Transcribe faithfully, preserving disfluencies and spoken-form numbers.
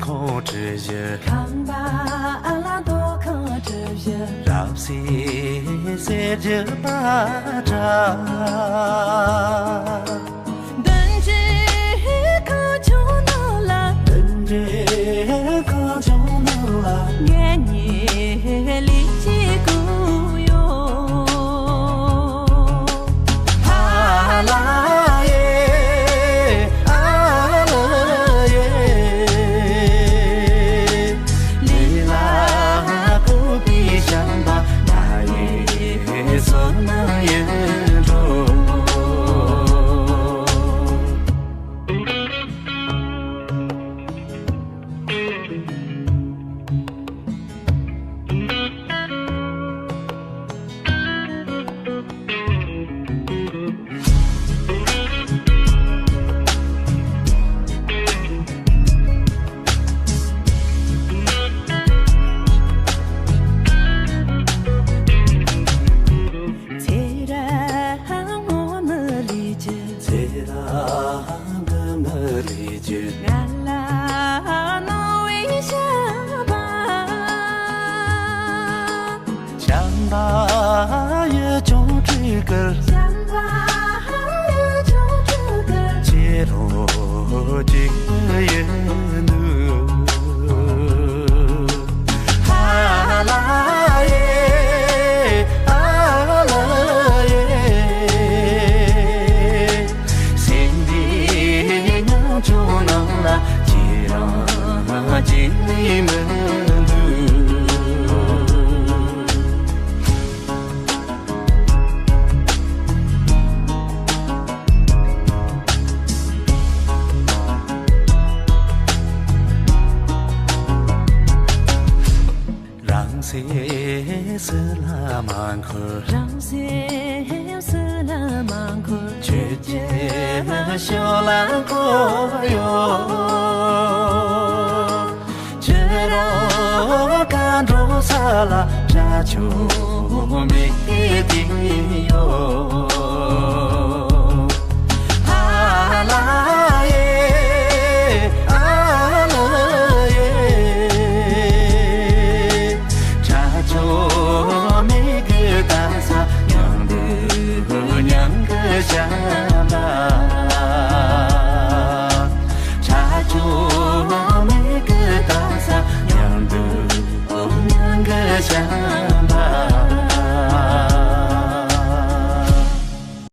ཁོང་བྲི་བཞི། ཁང་པ་ཨ་ལ་རྡོ་ཁང་བྲི་བཞི། རབ་གསལ་གསེར་གྱི་པ་ཏྲ། བདུན་ཅུའི་ཁང་ཆུང་ནང་ལ། བདུན་ཅུའི་ཁང་ཆུང་ནང་ལ། ངེད་གཉིས་ལས་བྱེད་དགོས་ཡོད། ཨ་ལ་ཡེ། ཨ་ལ་ཡེ། ལས་ལ་བཀོད་པའི་བྱམས་པ་ང་ཡི་བསོད་ནམས་ཡིན་འགྲོ། ཚེ་རབས་སྔོན་མའི་ལས་ཀྱི། ཚེ་རབས་སྔོན་མའི་ལས་ཀྱི། ང་ལ་གནང་བའི་བྱམས་པ། བྱམས་པ་ཡི་ཅོང་ཀྲི་ཀར། བྱམས་པ་ཡི་ཅོང་ཀྲི་ཀར། ཁྱེད་རང་གཅིག་ཡིན་ནོ། ཨ་ལ་ཡེ། ཨ་ལ་ཡེ། སེམས་འདི་ཉམ་ཆུང་ནང་ལ་ཁྱེད་རང་གཅིག་ལས་མི་འདུག། རང་སེམས་སུ་ལ་མ་འཁོར། རང་སེམས་སུ་ལ་མ་འཁོར། ཁྱོད་ཀྱི་ཕྱོགས་ལ་འཁོར་ཡོད། ཁྱོད་རང་ག་འགྲོ་ས་ལ་རྭ་ཅོ་མིག་གིས་ཡོད།